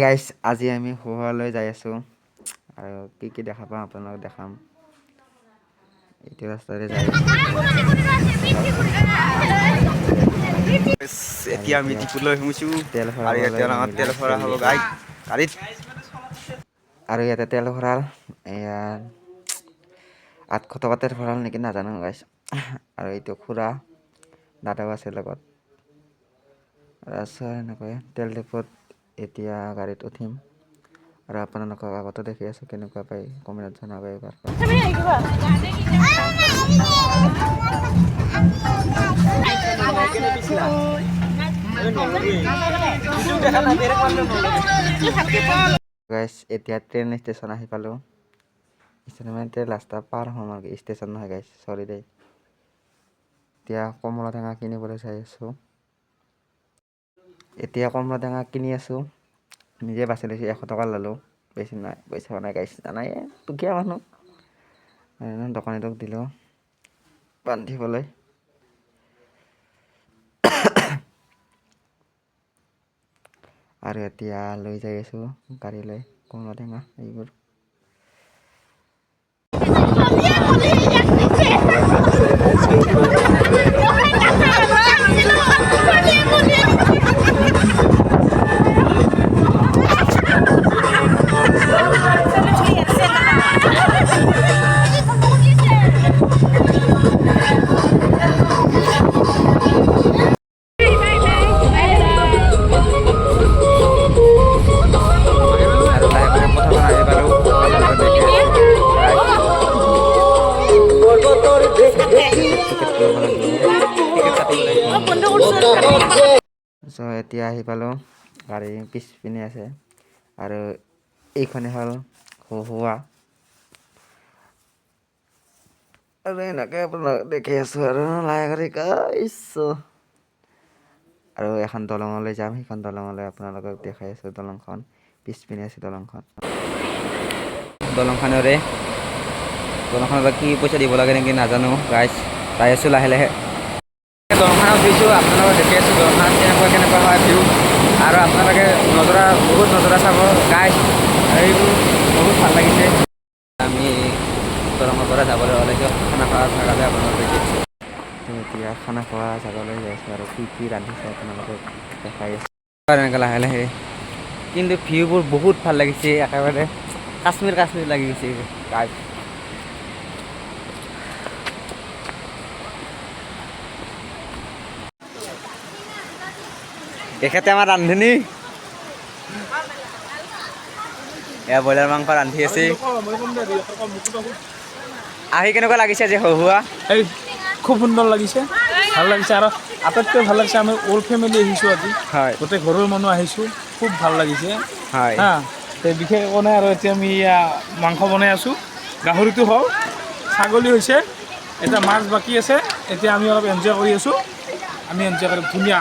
গাইছ, আজি আমি হোৱালৈ যাই আছোঁ আৰু কি কি দেখা পাওঁ আপোনালোকক দেখাম। এইটো ৰাস্তাৰে যাই আছোঁ। এতিয়া আমি ডিপুলৈ সোমাইছোঁ। তেল আৰু ইয়াতে ভৰাবলৈ আমাৰ তেল ভৰা হ'ব গাড়ীত। আৰু ইয়াতে তেল ভৰাল। এয়া 800 টকা তেল ভৰাল নেকি নাজানো গাইছ। আৰু এইটো খুৰা, দাদাও আছে লগত। তাৰপিছত এনেকৈ তেল ডিপুত এতিয়া গাড়ীত উঠিম আৰু আপোনালোকক আগতে দেখি আছোঁ। কেনেকুৱা পাই কমেণ্টত জনাব এবাৰ। গাইছ, এতিয়া ট্ৰেইন ষ্টেচন আহি পালোঁ। ষ্টেচন মানে এতিয়া ৰাস্তা পাৰ হ'ম আৰু, ষ্টেচন নহয় গাইছ, চৰি দেই। এতিয়া কমলা টেঙা কিনিবলৈ যাই আছোঁ। এতিয়া কমলা টেঙা কিনি আছোঁ। নিজে বাছি লৈছোঁ, 100 টকা ল'লোঁ, বেছি নাই, পইচা নাই গাইছ, জানাই দুখীয়া মানুহ। দোকানীটোক দিলোঁ বান্ধিবলৈ। আৰু এতিয়া লৈ যাই আছোঁ গাড়ীলৈ কমলা টেঙা এইবোৰ। আৰু লাহে লাহে পথাৰখন আহি পালোঁ, আপোনালোকক দেখি আছোঁ। টিকেট কৰিব লাগিব, টিকেট কাটিব লাগিব। চ' এতিয়া আহি পালোঁ, গাড়ী পিছপিনে আছে। আৰু এইখনে হ'ল হোৱা আৰু এনেকৈ আপোনালোক দেখি আছোঁ। আৰু লাহে কৰি গাইছ আৰু এখন দলঙলৈ যাম। সেইখন দলঙলৈ আপোনালোকক দেখাই আছোঁ। দলংখন পিছপিনে আছে দলংখন। দলংখনেৰে, দলংখনত কি পইচা দিব লাগে নেকি নাজানো গাইছ। যাই আছোঁ লাহে লাহে। দলংখনত উঠিছোঁ, আপোনালোকক দেখি আছোঁ দলংখনত কেনেকুৱা কেনেকুৱা হয় ভিউ। আৰু আপোনালোকে নজৰা, বহুত নজৰা চাব গাইছ। আৰু এইবোৰ বহুত ভাল লাগিছে। আমি দলঙৰ পৰা যাবলৈ ওলাইছোঁ খানা খোৱা জেগালৈ, আপোনালোকক দেখি আছোঁ। তো এতিয়া খানা খোৱা জেগালৈ যাই আছোঁ আৰু কি কি ৰান্ধিছে আপোনালোকক দেখাই আছোঁ। এনেকৈ লাহে লাহে, কিন্তু ভিউবোৰ বহুত ভাল লাগিছে। একেবাৰে কাশ্মীৰ কাশ্মীৰ লাগি গৈছে গাইছ। এখেতে আমাৰ ৰান্ধনী, এয়া ব্ৰইলাৰ মাংস ৰান্ধি আছে। আহি কেনেকুৱা লাগিছে আজি হহুৱা? এই খুব সুন্দৰ লাগিছে, ভাল লাগিছে। আৰু আটাইতকৈ ভাল লাগিছে, আমি অল ফেমিলি আহিছোঁ আজি। গোটেই ঘৰৰ মানুহ আহিছোঁ, খুব ভাল লাগিছে। হা, তে বিশেষ একো নাই। আৰু এতিয়া আমি মাংস বনাই আছোঁ। গাহৰিটো হ'ল, ছাগলী হৈছে, এতিয়া মাছ বাকী আছে। এতিয়া আমি অলপ এনজয় কৰি আছোঁ। আমি এনজয় কৰিম ধুনীয়া।